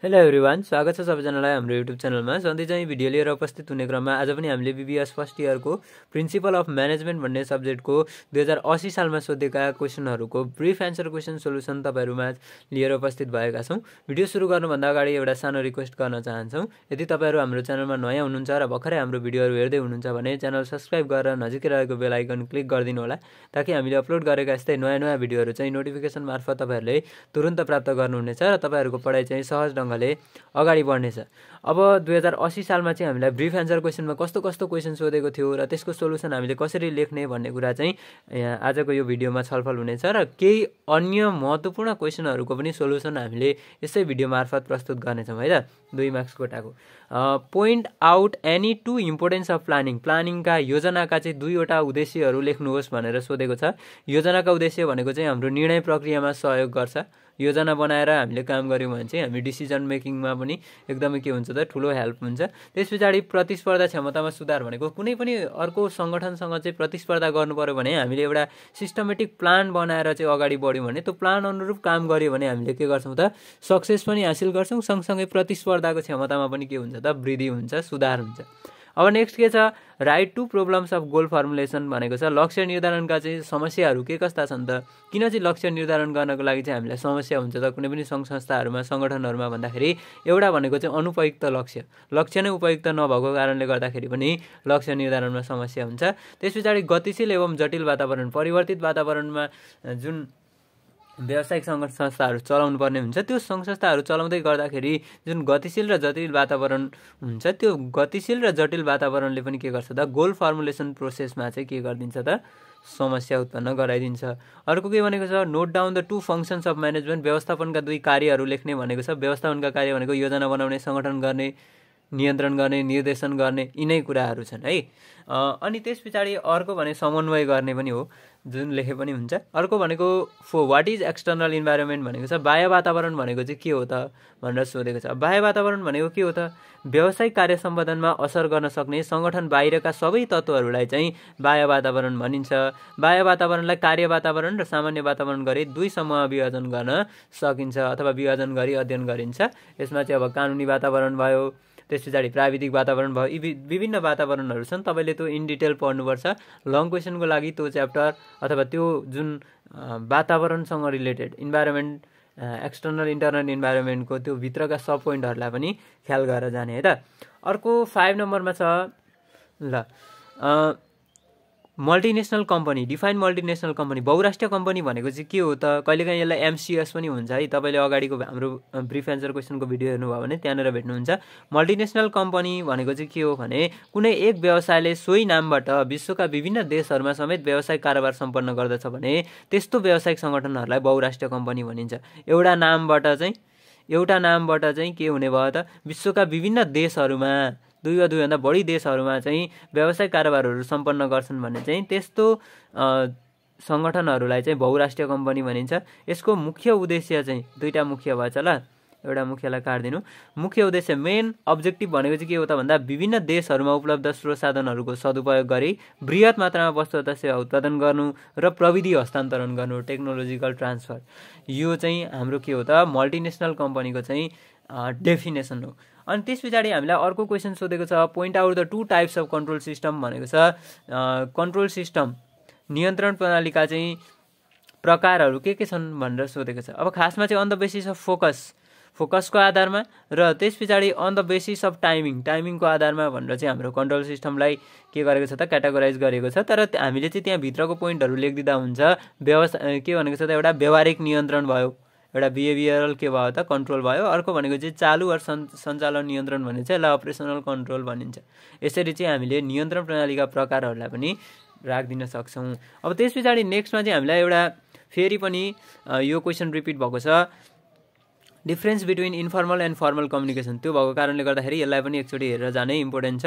Hello everyone, स्वागत छ सबैजनालाई हाम्रो युट्युब च्यानलमा। सधैँ चाहिँ भिडियो लिएर उपस्थित हुने क्रममा आज पनि हामीले बीबीएस फर्स्ट इयरको प्रिन्सिपल अफ म्यानेजमेन्ट भन्ने सब्जेक्टको 2080 सालमा सोधेका क्वेसनहरूको ब्रिफ एन्सर क्वेसन सोल्युसन तपाईँहरूमा लिएर उपस्थित भएका छौँ। भिडियो सुरु गर्नुभन्दा अगाडि एउटा सानो रिक्वेस्ट गर्न चाहन्छौँ। यदि तपाईँहरू हाम्रो च्यानलमा नयाँ हुनुहुन्छ र भर्खरै हाम्रो भिडियोहरू हेर्दै हुनुहुन्छ भने च्यानल सब्सक्राइब गरेर नजिकै रहेको बेल आइकन क्लिक गरिदिनु होला, ताकि हामीले अपलोड गरेका यस्तै नयाँ भिडियोहरू चाहिँ नोटिफिकेसन मार्फत तपाईँहरूले तुरुन्त प्राप्त गर्नुहुनेछ र तपाईँहरूको पढाइ चाहिँ सहज ढङ्गले अगाडि बढ्नेछ। अब 2080 सालमा चाहिँ हामीलाई ब्रिफ एन्सर क्वेसनमा कस्तो क्वेसन सोधेको थियो र त्यसको सोल्युसन हामीले कसरी लेख्ने भन्ने कुरा चाहिँ आजको यो भिडियोमा छलफल हुनेछ र केही अन्य महत्त्वपूर्ण क्वेसनहरूको पनि सोल्युसन हामीले यसै भिडियो मार्फत प्रस्तुत गर्नेछौँ है त। 2 मार्क्स कोटाको point out any two importance of प्लानिङका योजनाका चाहिँ 2वटा उद्देश्यहरू लेख्नुहोस् भनेर सोधेको छ। योजनाका उद्देश्य भनेको चाहिँ हाम्रो निर्णय प्रक्रियामा सहयोग गर्छ। योजना बनाएर हामीले काम गऱ्यौँ भने चाहिँ हामी डिसिजन मेकिङमा पनि एकदमै के हुन्छ त ठुलो हेल्प हुन्छ। त्यस पछाडि प्रतिस्पर्धा क्षमतामा सुधार भनेको कुनै पनि अर्को सङ्गठनसँग चाहिँ प्रतिस्पर्धा गर्नु पर्यो भने हामीले एउटा सिस्टमेटिक प्लान बनाएर चाहिँ अगाडि बढ्यौँ भने त्यो प्लान अनुरूप काम गऱ्यो भने हामीले के गर्छौँ त सक्सेस पनि हासिल गर्छौँ, सँगसँगै प्रतिस्पर्धाको क्षमतामा पनि के हुन्छ त वृद्धि हुन्छ, सुधार हुन्छ। अब नेक्स्ट के छ, write two problems of goal formulation भनेको छ लक्ष्य निर्धारणका चाहिँ समस्याहरू के कस्ता छन् त। किन चाहिँ लक्ष्य निर्धारण गर्नको लागि चाहिँ हामीलाई समस्या हुन्छ त कुनै पनि सङ्घ संस्थाहरूमा सङ्गठनहरूमा भन्दाखेरि एउटा भनेको चाहिँ अनुपयुक्त लक्ष्य नै उपयुक्त नभएको कारणले गर्दाखेरि पनि लक्ष्य निर्धारणमा समस्या हुन्छ। त्यस पछाडि गतिशील एवं जटिल वातावरण, परिवर्तित वातावरणमा जुन व्यावसायिक सङ्घ संस्थाहरू चलाउनु पर्ने हुन्छ त्यो सङ्घ संस्थाहरू चलाउँदै गर्दाखेरि जुन गतिशील र जटिल वातावरण हुन्छ त्यो गतिशील र जटिल वातावरणले पनि के गर्छ त गोल फर्मुलेसन प्रोसेसमा चाहिँ के गरिदिन्छ त समस्या उत्पन्न गराइदिन्छ। अर्को के भनेको छ, note down the 2 functions of management, व्यवस्थापनका 2 कार्यहरू लेख्ने भनेको छ। व्यवस्थापनका कार्य भनेको योजना बनाउने, सङ्गठन गर्ने, नियन्त्रण गर्ने, निर्देशन गर्ने, यिनै कुराहरू छन् है। अनि त्यस पछाडि अर्को भने समन्वय गर्ने पनि हो, जुन लेखे पनि हुन्छ। अर्को भनेको वाट इज एक्सटर्नल इन्भाइरोमेन्ट भनेको छ बाह्य वातावरण भनेको चाहिँ के हो त भनेर सोधेको छ। बाह्य वातावरण भनेको के हो त, व्यावसायिक कार्य सम्पादनमा असर गर्न सक्ने सङ्गठन बाहिरका सबै तत्त्वहरूलाई चाहिँ बाह्य वातावरण भनिन्छ। बाह्य वातावरणलाई कार्य वातावरण र सामान्य वातावरण गरी 2 समूहमा विभाजन गर्न सकिन्छ अथवा विभाजन गरी अध्ययन गरिन्छ। यसमा चाहिँ अब कानुनी वातावरण भयो, त्यस पछाडि प्राविधिक वातावरण भयो, यी विभिन्न वातावरणहरू छन्। तपाईँले त्यो इन डिटेल पढ्नुपर्छ। लङ क्वेसनको लागि त्यो च्याप्टर अथवा त्यो जुन वातावरणसँग रिलेटेड इन्भाइरोमेन्ट, एक्सटर्नल इन्टर्नल इन्भाइरोमेन्टको त्यो भित्रका सब पोइन्टहरूलाई पनि ख्याल गरेर जाने है त। अर्को 5 नम्बरमा छ ल multinational company, define multinational company. बहुराष्ट्रिय कम्पनी भनेको चाहिँ के हो त, कहिलेकाहीँ यसलाई एमसिएस पनि हुन्छ है। तपाईँले अगाडिको हाम्रो ब्रिफ एन्सर क्वेसनको भिडियो हेर्नुभयो भने त्यहाँनिर भेट्नुहुन्छ। मल्टिनेसनल कम्पनी भनेको चाहिँ के हो भने कुनै एक व्यवसायले सोही नामबाट विश्वका विभिन्न देशहरूमा समेत व्यावसायिक कारोबार सम्पन्न गर्दछ भने त्यस्तो व्यावसायिक सङ्गठनहरूलाई बहुराष्ट्रिय कम्पनी भनिन्छ। एउटा नामबाट चाहिँ के हुने भयो त, विश्वका विभिन्न देशहरूमा 2 वा 2 भन्दा बढी देशहरूमा चाहिँ व्यावसायिक कारोबारहरू सम्पन्न गर्छन् भने चाहिँ त्यस्तो सङ्गठनहरूलाई चाहिँ बहुराष्ट्रिय कम्पनी भनिन्छ। यसको मुख्य उद्देश्य चाहिँ 2टा मुख्य भएछ ल, एउटा मुख्यलाई काट्दिनु। मुख्य उद्देश्य मेन अब्जेक्टिभ भनेको चाहिँ के हो त भन्दा विभिन्न देशहरूमा उपलब्ध स्रोत साधनहरूको सदुपयोग गरी बृहत मात्रामा वस्तु तथा सेवा उत्पादन गर्नु र प्रविधि हस्तान्तरण गर्नु, टेक्नोलोजिकल ट्रान्सफर। यो चाहिँ हाम्रो के हो त मल्टिनेसनल कम्पनीको चाहिँ डेफिनेसन हो। अनि त्यस पछाडि हामीलाई अर्को क्वेसन सोधेको छ, point out the 2 types of control system भनेको छ। कन्ट्रोल सिस्टम नियन्त्रण प्रणालीका चाहिँ प्रकारहरू के छन् भनेर सोधेको छ। अब खासमा चाहिँ अन द बेसिस अफ फोकसको आधारमा र त्यस पछाडि अन द बेसिस अफ टाइमिङको आधारमा भनेर चाहिँ हाम्रो कन्ट्रोल सिस्टमलाई के गरेको छ त क्याटेगोराइज गरेको छ। तर हामीले चाहिँ त्यहाँ भित्रको पोइन्टहरू लेखिदिँदा हुन्छ। के भनेको छ त, एउटा व्यावहारिक नियन्त्रण भयो, एउटा बिहेभियरल के भयो त कन्ट्रोल भयो। अर्को भनेको चाहिँ चालु वा सञ्चालन नियन्त्रण भने चाहिँ यसलाई अपरेसनल कन्ट्रोल भनिन्छ। यसरी चाहिँ हामीले नियन्त्रण प्रणालीका प्रकारहरूलाई पनि राखिदिन सक्छौँ। अब त्यस पछाडि नेक्स्टमा चाहिँ हामीलाई एउटा फेरि पनि यो क्वेसन रिपिट भएको छ, difference between informal and formal communication. त्यो भएको कारणले गर्दाखेरि यसलाई पनि एकचोटि हेरेर जानै इम्पोर्टेन्ट छ।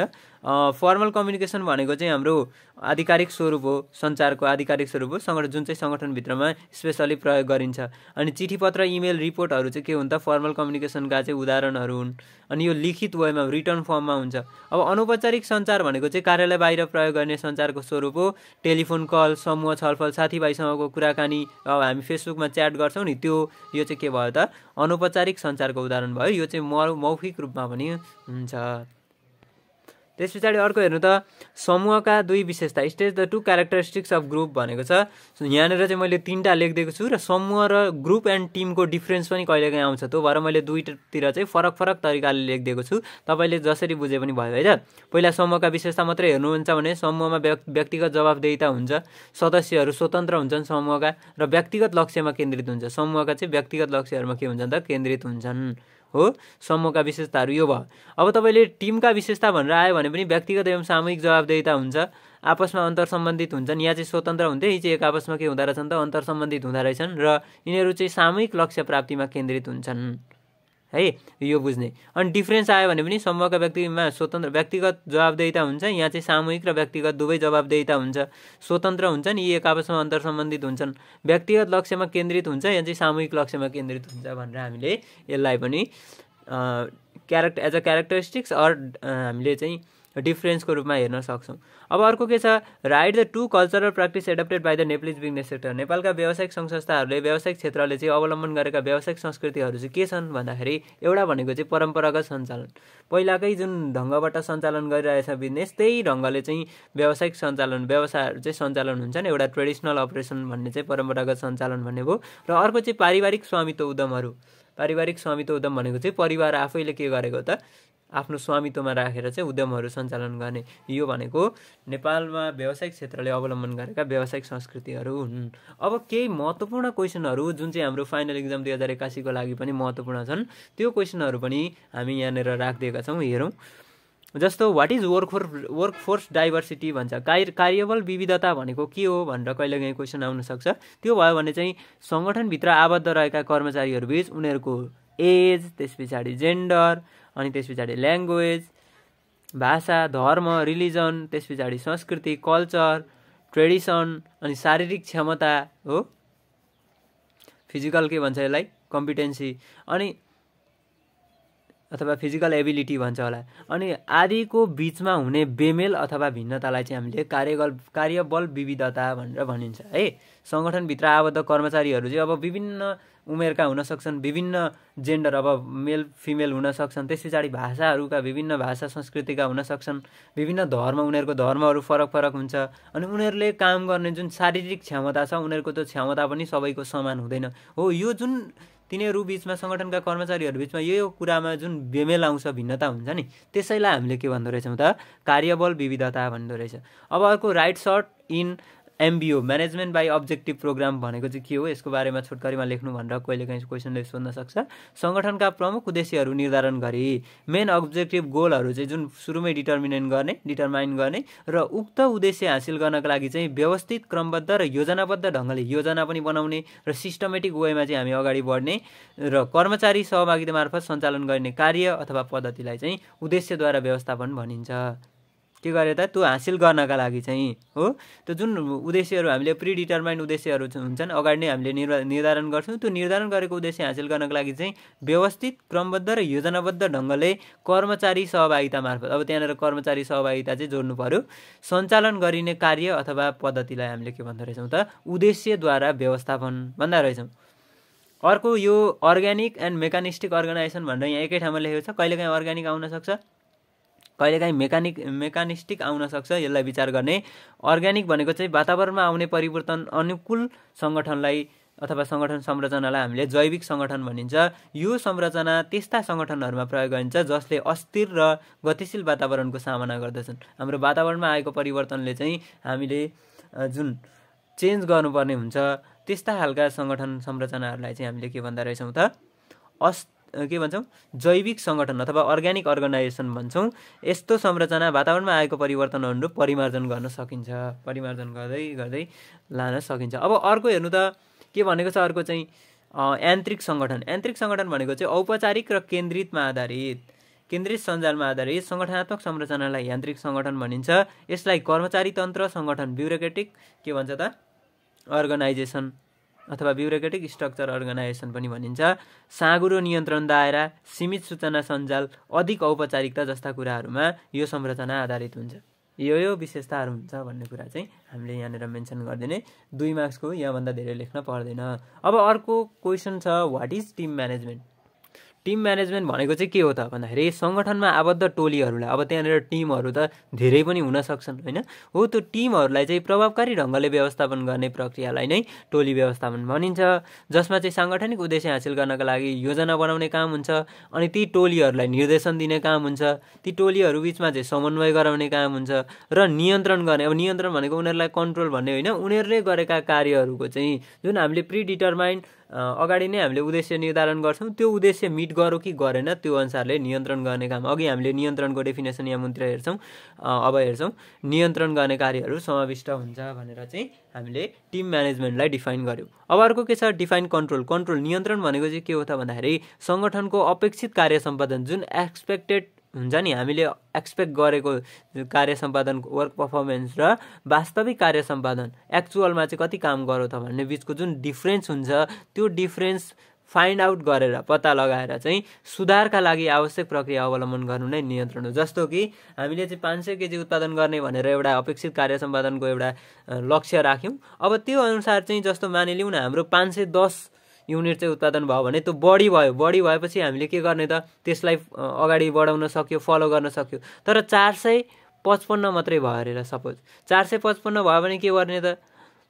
फर्मल कम्युनिकेसन भनेको चाहिँ हाम्रो आधिकारिक स्वरूप हो, सञ्चारको आधिकारिक स्वरूप हो, जुन चाहिँ सङ्गठनभित्रमा स्पेसली प्रयोग गरिन्छ। अनि चिठी पत्र, इमेल, रिपोर्टहरू चाहिँ के हुन्छ त फर्मल कम्युनिकेसनका चाहिँ उदाहरणहरू हुन्। अनि यो लिखित वेमा रिटर्न फर्ममा हुन्छ। अब अनौपचारिक सञ्चार भनेको चाहिँ कार्यालय बाहिर प्रयोग गर्ने सञ्चारको स्वरूप हो। टेलिफोन कल, समूह छलफल, साथीभाइसँगको कुराकानी, अब हामी फेसबुकमा च्याट गर्छौँ नि त्यो, यो चाहिँ के भयो त अनौपचारिक सञ्चारको उदाहरण भयो। यो चाहिँ मौखिक रूपमा पनि हुन्छ। त्यस पछाडि अर्को हेर्नु त समूहका दुई विशेषता state the two characteristics of group भनेको छ। यहाँनिर चाहिँ मैले 3टा लेखिदिएको छु र समूह र ग्रुप एन्ड टिमको डिफ्रेन्स पनि कहिलेकाहीँ आउँछ। त्यो भएर मैले दुईतिर चाहिँ फरक फरक तरिकाले लेखिदिएको छु। तपाईँले जसरी बुझे पनि भयो है त। पहिला समूहका विशेषता मात्रै हेर्नुहुन्छ भने समूहमा व्यक्तिगत जवाफदेहिता हुन्छ, सदस्यहरू स्वतन्त्र हुन्छन् समूहका र व्यक्तिगत लक्ष्यमा केन्द्रित हुन्छ। समूहका चाहिँ व्यक्तिगत लक्ष्यहरूमा के हुन्छन् त केन्द्रित हुन्छन् हो। समूहका विशेषताहरू यो भयो। अब तपाईँले टिमका विशेषता भनेर आयो भने पनि व्यक्तिगत एवं सामूहिक जवाफदेहिता हुन्छ, आपसमा अन्तर सम्बन्धित हुन्छन्। यहाँ चाहिँ स्वतन्त्र हुन्थे, यी चाहिँ एक आपसमा के हुँदो रहेछन् त अन्तर सम्बन्धित हुँदो रहेछन् र यिनीहरू चाहिँ सामूहिक लक्ष्य प्राप्तिमा केन्द्रित हुन्छन् है, यो बुझ्ने। अनि डिफ्रेन्स आयो भने पनि समूहका व्यक्तिमा स्वतन्त्र व्यक्तिगत जवाफदेहिता हुन्छ, यहाँ चाहिँ सामूहिक र व्यक्तिगत दुवै जवाफदेहिता हुन्छ, स्वतन्त्र हुन्छन्, यी एक आपसमा अन्तर सम्बन्धित हुन्छन्, व्यक्तिगत लक्ष्यमा केन्द्रित हुन्छ, यहाँ चाहिँ सामूहिक लक्ष्यमा केन्द्रित हुन्छ भनेर हामीले यसलाई पनि एज अ क्यारेक्टरिस्टिक्स हामीले चाहिँ डिफ्रेन्सको रूपमा हेर्न सक्छौँ। अब अर्को के छ, write the two cultural practice adapted by the Nepalese business sector. नेपालका व्यावसायिक सङ्घ संस्थाहरूले व्यावसायिक क्षेत्रले चाहिँ अवलम्बन गरेका व्यावसायिक संस्कृतिहरू चाहिँ के छन् भन्दाखेरि एउटा भनेको चाहिँ परम्परागत सञ्चालन, पहिलाकै जुन ढङ्गबाट सञ्चालन गरिरहेछ बिजनेस त्यही ढङ्गले चाहिँ व्यावसायिक व्यवसायहरू चाहिँ सञ्चालन हुन्छन्। एउटा ट्रेडिसनल अपरेसन भन्ने चाहिँ परम्परागत सञ्चालन भन्ने भयो। र अर्को चाहिँ पारिवारिक स्वामित्व उद्यमहरू। पारिवारिक स्वामित्व उद्यम भनेको चाहिँ परिवार आफैले के गरेको त आफ्नो स्वामित्वमा राखेर चाहिँ उद्यमहरू सञ्चालन गर्ने। यो भनेको नेपालमा व्यावसायिक क्षेत्रले अवलम्बन गरेका व्यावसायिक संस्कृतिहरू हुन्। अब केही महत्त्वपूर्ण क्वेसनहरू जुन चाहिँ हाम्रो फाइनल एक्जाम 2081 को लागि पनि महत्त्वपूर्ण छन् त्यो क्वेसनहरू पनि हामी यहाँनिर राखिदिएका छौँ। हेरौँ जस्तो वाट इज वर्कफोर्स डाइभर्सिटी भन्छ, कार्यबल विविधता भनेको के हो भनेर कहिलेकाहीँ क्वेसन आउन सक्छ। त्यो भयो भने चाहिँ सङ्गठनभित्र आबद्ध रहेका कर्मचारीहरूबीच उनीहरूको एज, त्यस पछाडि जेन्डर, अनि त्यस पछाडि ल्याङ्ग्वेज, भाषा, धर्म, रिलिजन, त्यस पछाडि संस्कृति, कल्चर, ट्रेडिसन, अनि शारीरिक क्षमता हो, फिजिकल के भन्छ यसलाई कम्पिटेन्सी, अनि अथवा फिजिकल एबिलिटी भन्छ होला, अनि आदिको बिचमा हुने बेमेल अथवा भिन्नतालाई चाहिँ हामीले कार्यबल विविधता भनेर भनिन्छ है। सङ्गठनभित्र आबद्ध कर्मचारीहरू चाहिँ अब विभिन्न उमेरका हुन सक्छन्, विभिन्न जेन्डर अब मेल फिमेल हुन सक्छन्, त्यस पछाडि भाषाहरूका विभिन्न भाषा संस्कृतिका हुन सक्छन्, विभिन्न धर्म उनीहरूको धर्महरू फरक फरक हुन्छ, अनि उनीहरूले काम गर्ने जुन शारीरिक क्षमता छ उनीहरूको त्यो क्षमता पनि सबैको समान हुँदैन हो। यो जुन तिनीहरू बिचमा सङ्गठनका कर्मचारीहरू बिचमा यो कुरामा जुन बेमेल आउँछ, भिन्नता हुन्छ नि, त्यसैलाई हामीले के भन्दो रहेछौँ त कार्यबल विविधता भन्दो रहेछ। अब अर्को write short in MBO management by objective programme भनेको चाहिँ के हो, यसको बारेमा छोटकरीमा लेख्नु भनेर कहिलेकाहीँ क्वेसनले सोध्न सक्छ। सङ्गठनका प्रमुख उद्देश्यहरू निर्धारण गरी मेन अब्जेक्टिभ गोलहरू चाहिँ जुन सुरुमै डिटर्माइन गर्ने र उक्त उद्देश्य हासिल गर्नका लागि चाहिँ व्यवस्थित, क्रमबद्ध र योजनाबद्ध ढङ्गले योजना पनि बनाउने र सिस्टमेटिक वेमा चाहिँ हामी अगाडि बढ्ने र कर्मचारी सहभागिता मार्फत सञ्चालन गर्ने कार्य अथवा पद्धतिलाई चाहिँ उद्देश्यद्वारा व्यवस्थापन भनिन्छ। के गरे त त्यो हासिल गर्नका लागि चाहिँ हो, त्यो जुन उद्देश्यहरू हामीले प्रिडिटर्माइन्ड उद्देश्यहरू हुन्छन् अगाडि नै हामीले निर्धारण गर्छौँ, त्यो निर्धारण गरेको उद्देश्य हासिल गर्नका लागि चाहिँ व्यवस्थित, क्रमबद्ध र योजनाबद्ध ढङ्गले कर्मचारी सहभागिता मार्फत, अब त्यहाँनिर कर्मचारी सहभागिता चाहिँ जोड्नु पर्यो, सञ्चालन गरिने कार्य अथवा पद्धतिलाई हामीले के भन्दो रहेछौँ त उद्देश्यद्वारा व्यवस्थापन भन्दा रहेछौँ। अर्को यो अर्ग्यानिक एन्ड मेकानिस्टिक अर्गनाइजेसन भनेर यहाँ एकै ठाउँमा लेखेको छ। कहिलेकाहीँ अर्ग्यानिक आउन सक्छ, कहिलेकाहीँ मेकानिस्टिक आउन सक्छ, यसलाई विचार गर्ने। अर्ग्यानिक भनेको चाहिँ वातावरणमा आउने परिवर्तन अनुकूल सङ्गठनलाई अथवा सङ्गठन संरचनालाई हामीले जैविक सङ्गठन भनिन्छ। यो संरचना त्यस्ता सङ्गठनहरूमा प्रयोग गरिन्छ जसले अस्थिर र गतिशील वातावरणको सामना गर्दछन्। हाम्रो वातावरणमा आएको परिवर्तनले चाहिँ हामीले जुन चेन्ज गर्नुपर्ने हुन्छ त्यस्ता खालका सङ्गठन संरचनाहरूलाई चाहिँ हामीले के भन्दा रहेछौँ त के भन्छौँ जैविक सङ्गठन अथवा अर्ग्यानिक अर्गनाइजेसन भन्छौँ। यस्तो संरचना वातावरणमा आएको परिवर्तनहरू परिमार्जन गर्न सकिन्छ, परिमार्जन गर्दै गर्दै लान सकिन्छ। अब अर्को हेर्नु त के भनेको छ, अर्को चाहिँ यान्त्रिक सङ्गठन। यान्त्रिक सङ्गठन भनेको चाहिँ औपचारिक र केन्द्रित सञ्जालमा आधारित सङ्गठनात्मक संरचनालाई यान्त्रिक सङ्गठन भनिन्छ। यसलाई कर्मचारी तन्त्र सङ्गठन ब्युरोक्रेटिक के भन्छ त अर्गनाइजेसन अथवा ब्युरोक्रेटिक स्ट्रक्चर अर्गनाइजेसन पनि भनिन्छ। साँघुरो नियन्त्रण दायरा, सीमित सूचना सञ्जाल, अधिक औपचारिकता जस्ता कुराहरूमा यो संरचना आधारित हुन्छ। यो विशेषताहरू हुन्छ भन्ने कुरा चाहिँ हामीले यहाँनिर मेन्सन गरिदिने। 2 मार्क्सको यहाँभन्दा धेरै लेख्न पर्दैन। अब अर्को क्वेसन छ, what is team management? Team management भनेको चाहिँ के हो त भन्दाखेरि सङ्गठनमा आबद्ध टोलीहरूलाई, अब त्यहाँनिर टिमहरू त धेरै पनि हुन सक्छन् होइन, हो त्यो टिमहरूलाई चाहिँ प्रभावकारी ढङ्गले व्यवस्थापन गर्ने प्रक्रियालाई नै टोली व्यवस्थापन भनिन्छ, जसमा चाहिँ साङ्गठनिक उद्देश्य हासिल गर्नका लागि योजना बनाउने काम हुन्छ, अनि ती टोलीहरूलाई निर्देशन दिने काम हुन्छ, ती टोलीहरू बिचमा चाहिँ समन्वय गराउने काम हुन्छ र नियन्त्रण गर्ने। अब नियन्त्रण भनेको उनीहरूलाई कन्ट्रोल भन्ने होइन, उनीहरूले गरेका कार्यहरूको चाहिँ जुन हामीले प्रिडिटरमाइन्ड अगाडि नै हामीले उद्देश्य निर्धारण गर्छौँ, त्यो उद्देश्य मिट गरौँ कि गरेन त्यो अनुसारले नियन्त्रण गर्ने काम। अघि हामीले नियन्त्रणको डेफिनेसन यहाँ मुन्तिर हेर्छौँ, अब हेर्छौँ नियन्त्रण गर्ने कार्यहरू समाविष्ट हुन्छ भनेर चाहिँ हामीले टिम म्यानेजमेन्टलाई डिफाइन गऱ्यौँ। अब अर्को के छ, डिफाइन कन्ट्रोल। कन्ट्रोल नियन्त्रण भनेको चाहिँ के हो त भन्दाखेरि सङ्गठनको अपेक्षित कार्य सम्पादन, जुन एक्सपेक्टेड हुन्छ नि, हामीले एक्सपेक्ट गरेको कार्य सम्पादन वर्क पर्फर्मेन्स र वास्तविक कार्य सम्पादन एक्चुअलमा चाहिँ कति काम गरौँ त भन्ने बिचको जुन डिफ्रेन्स हुन्छ, त्यो डिफ्रेन्स फाइन्ड आउट गरेर पत्ता लगाएर चाहिँ सुधारका लागि आवश्यक प्रक्रिया अवलम्बन गर्नु नै नियन्त्रण हो। जस्तो कि हामीले चाहिँ 500 केजी उत्पादन गर्ने भनेर एउटा अपेक्षित कार्य सम्पादनको एउटा लक्ष्य राख्यौँ। अब त्यो अनुसार चाहिँ जस्तो मानिलिउँ न हाम्रो 510 युनिट चाहिँ उत्पादन भयो भने त्यो बढी भएपछि हामीले के गर्ने त, त्यसलाई अगाडि बढाउन सक्यो, फलो गर्न सक्यो। तर 455 मात्रै भयो अरे, सपोज 455 भयो भने के गर्ने त,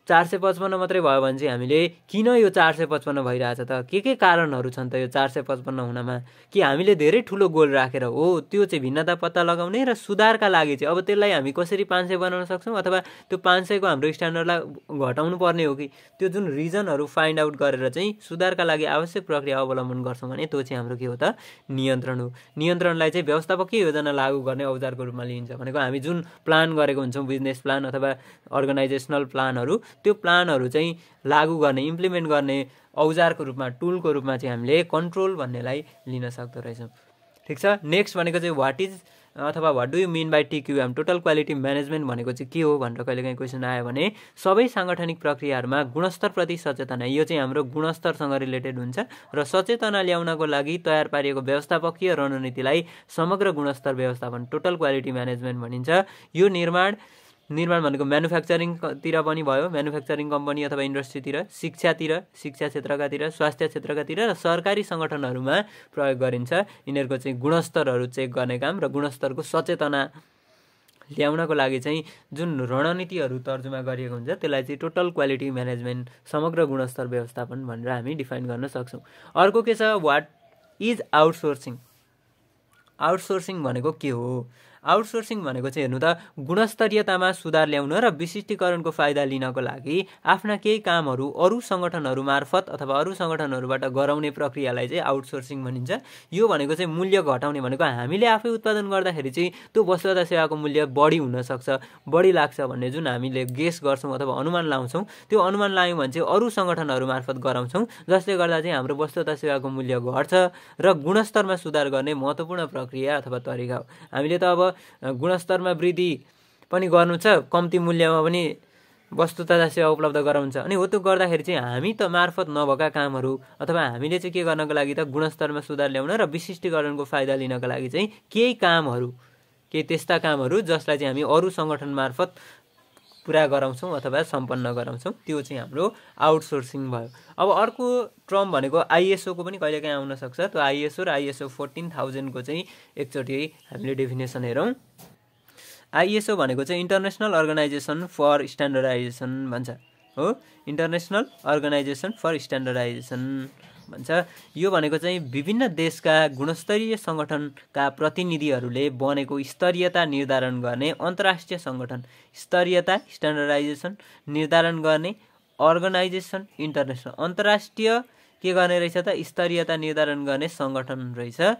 455 मात्रै भयो भने चाहिँ हामीले किन यो 455 भइरहेछ त, के कारणहरू छन् त यो 455 हुनमा, कि हामीले धेरै ठुलो गोल राखेर हो त्यो चाहिँ भिन्नता पत्ता लगाउने र सुधारका लागि चाहिँ अब त्यसलाई हामी कसरी 500 बनाउन सक्छौँ, अथवा त्यो 500 को हाम्रो स्ट्यान्डर्डलाई घटाउनु पर्ने हो कि, त्यो जुन रिजनहरू फाइन्ड आउट गरेर चाहिँ सुधारका लागि आवश्यक प्रक्रिया अवलम्बन गर्छौँ भने त्यो चाहिँ हाम्रो के हो त, नियन्त्रण हो। नियन्त्रणलाई चाहिँ व्यवस्थापकीय योजना लागू गर्ने औजारको रूपमा लिइन्छ। भनेको हामी जुन प्लान गरेको हुन्छौँ, बिजनेस प्लान अथवा अर्गनाइजेसनल प्लानहरू, त्यो प्लानहरू चाहिँ लागू गर्ने, इम्प्लिमेन्ट गर्ने औजारको रूपमा, टुलको रूपमा चाहिँ हामीले कन्ट्रोल भन्नेलाई लिन सक्दो रहेछौँ। ठिक छ। नेक्स्ट भनेको चाहिँ व्हाट इज अथवा what do you mean by TQM, total quality management भनेको चाहिँ के हो भनेर कहिलेकाहीँ क्वेसन आयो भने सबै साङ्गठनिक प्रक्रियाहरूमा गुणस्तरप्रति सचेतना, यो चाहिँ हाम्रो गुणस्तरसँग रिलेटेड हुन्छ र सचेतना ल्याउनको लागि तयार पारिएको व्यवस्थापकीय रणनीतिलाई समग्र गुणस्तर व्यवस्थापन, टोटल क्वालिटी म्यानेजमेन्ट भनिन्छ। यो निर्माण भनेको म्यानुफ्याक्चरिङतिर पनि भयो, म्यानुफ्याक्चरिङ कम्पनी अथवा इन्डस्ट्रीतिर, शिक्षा क्षेत्रकातिर, स्वास्थ्य क्षेत्रकातिर र सरकारी सङ्गठनहरूमा प्रयोग गरिन्छ। यिनीहरूको चाहिँ गुणस्तरहरू चेक गर्ने काम र गुणस्तरको सचेतना ल्याउनको लागि चाहिँ जुन रणनीतिहरू तर्जुमा गरिएको हुन्छ त्यसलाई चाहिँ टोटल क्वालिटी म्यानेजमेन्ट, समग्र गुणस्तर व्यवस्थापन भनेर हामी डिफाइन गर्न सक्छौँ। अर्को के छ, व्हाट इज आउटसोर्सिङ। आउटसोर्सिङ भनेको के हो? आउटसोर्सिङ भनेको चाहिँ हेर्नु त गुणस्तरीयतामा सुधार ल्याउन र विशिष्टीकरणको फाइदा लिनको लागि आफ्ना केही कामहरू अरू सङ्गठनहरू मार्फत अथवा अरू सङ्गठनहरूबाट गराउने प्रक्रियालाई चाहिँ आउटसोर्सिङ भनिन्छ। यो भनेको चाहिँ मूल्य घटाउने, भनेको हामीले आफै उत्पादन गर्दाखेरि चाहिँ त्यो वस्तु तथा सेवाको मूल्य बढी हुनसक्छ, बढी लाग्छ भन्ने जुन हामीले गेस गर्छौँ अथवा अनुमान लाउँछौँ, त्यो अनुमान लायौँ भने चाहिँ अरू सङ्गठनहरू मार्फत गराउँछौँ, जसले गर्दा चाहिँ हाम्रो वस्तु तथा सेवाको मूल्य घट्छ र गुणस्तरमा सुधार गर्ने महत्त्वपूर्ण प्रक्रिया अथवा तरिका हो। हामीले त अब गुणस्तरमा वृद्धि पनि गर्नु छ, कम्ती मूल्यमा पनि वस्तु तथा सेवा उपलब्ध गराउँछ, अनि हो त्यो गर्दाखेरि चाहिँ हामी त मार्फत नभएका कामहरू अथवा हामीले चाहिँ के गर्नको लागि त गुणस्तरमा सुधार ल्याउन र विशिष्टीकरणको फाइदा लिनको लागि चाहिँ केही कामहरू, केही त्यस्ता कामहरू जसलाई चाहिँ हामी अरू सङ्गठन मार्फत पुरा गराउँछौँ अथवा सम्पन्न गराउँछौँ, त्यो चाहिँ हाम्रो आउटसोर्सिङ भयो। अब अर्को टर्म भनेको आइएसओको पनि कहिलेकाहीँ आउन सक्छ। त्यो आइएसओ र आइएसओ 14000 को चाहिँ एकचोटि हामीले डेफिनेसन हेरौँ। आइएसओ भनेको चाहिँ इन्टरनेसनल अर्गनाइजेसन फर स्ट्यान्डर्डाइजेसन भन्छ, हो, इन्टरनेसनल अर्गनाइजेसन फर स्ट्यान्डर्डाइजेसन भन्छ। यो भनेको चाहिँ विभिन्न देशका गुणस्तरीय सङ्गठनका प्रतिनिधिहरूले बनेको स्तरीयता निर्धारण गर्ने अन्तर्राष्ट्रिय सङ्गठन, स्तरीयता स्ट्यान्डर्डाइजेसन निर्धारण गर्ने अर्गनाइजेसन, इन्टरनेसनल अन्तर्राष्ट्रिय के गर्ने रहेछ त, स्तरीयता निर्धारण गर्ने सङ्गठन रहेछ,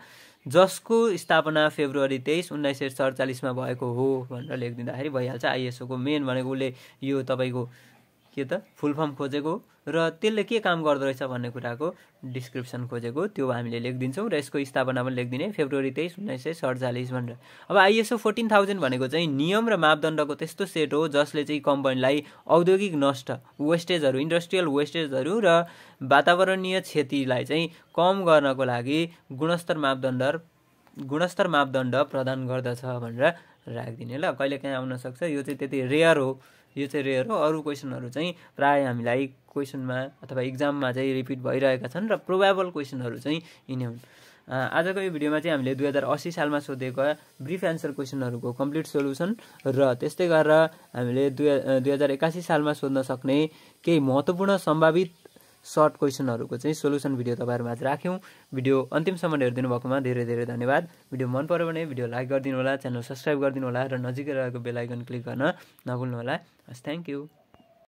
जसको स्थापना फेब्रुअरी 23, 1947 मा भएको हो भनेर लेखिदिँदाखेरि भइहाल्छ। आइएसओको मेन भनेको उसले यो तपाईँको के त फुल फर्म खोजेको र त्यसले के काम गर्दो रहेछ भन्ने कुराको डिस्क्रिप्सन खोजेको, त्यो हामीले लेखिदिन्छौँ र यसको स्थापना पनि लेखिदिने फेब्रुअरी 23, 1947 भनेर। अब आइएसओ 14000 भनेको चाहिँ नियम र मापदण्डको त्यस्तो सेट हो जसले चाहिँ कम्पनीलाई औद्योगिक नष्ट, वेस्टेजहरू, इन्डस्ट्रियल वेस्टेजहरू र वातावरणीय क्षतिलाई चाहिँ कम गर्नको लागि गुणस्तर मापदण्ड गुणस्तर मापदण्ड प्रदान गर्दछ भनेर राखिदिने ल। कहिलेकाहीँ आउन सक्छ, यो चाहिँ त्यति रेयर हो, यो चाहिँ रेयर हो। अरू क्वेसनहरू चाहिँ प्रायः हामीलाई क्वेसनमा अथवा इक्जाममा चाहिँ रिपिट भइरहेका छन् र प्रोबेबल क्वेसनहरू चाहिँ यिनै हुन्। आजको यो भिडियोमा चाहिँ हामीले 2080 सालमा सोधेका ब्रिफ एन्सर क्वेसनहरूको कम्प्लिट सोल्युसन र त्यस्तै गरेर हामीले 2081 सालमा सोध्न सक्ने केही महत्त्वपूर्ण सम्भावित सर्ट क्वेसनहरूको चाहिँ सोल्युसन भिडियो तपाईँहरूमा आज राख्यौँ। भिडियो अन्तिमसम्म हेरिदिनु भएकोमा धेरै धेरै धन्यवाद। भिडियो मन पर्यो भने भिडियो लाइक गरिदिनु होला, च्यानल सब्सक्राइब गरिदिनु होला र नजिकै रहेको बेल आइकन क्लिक गर्न नभुल्नु होला। हस्, थ्याङ्क यू।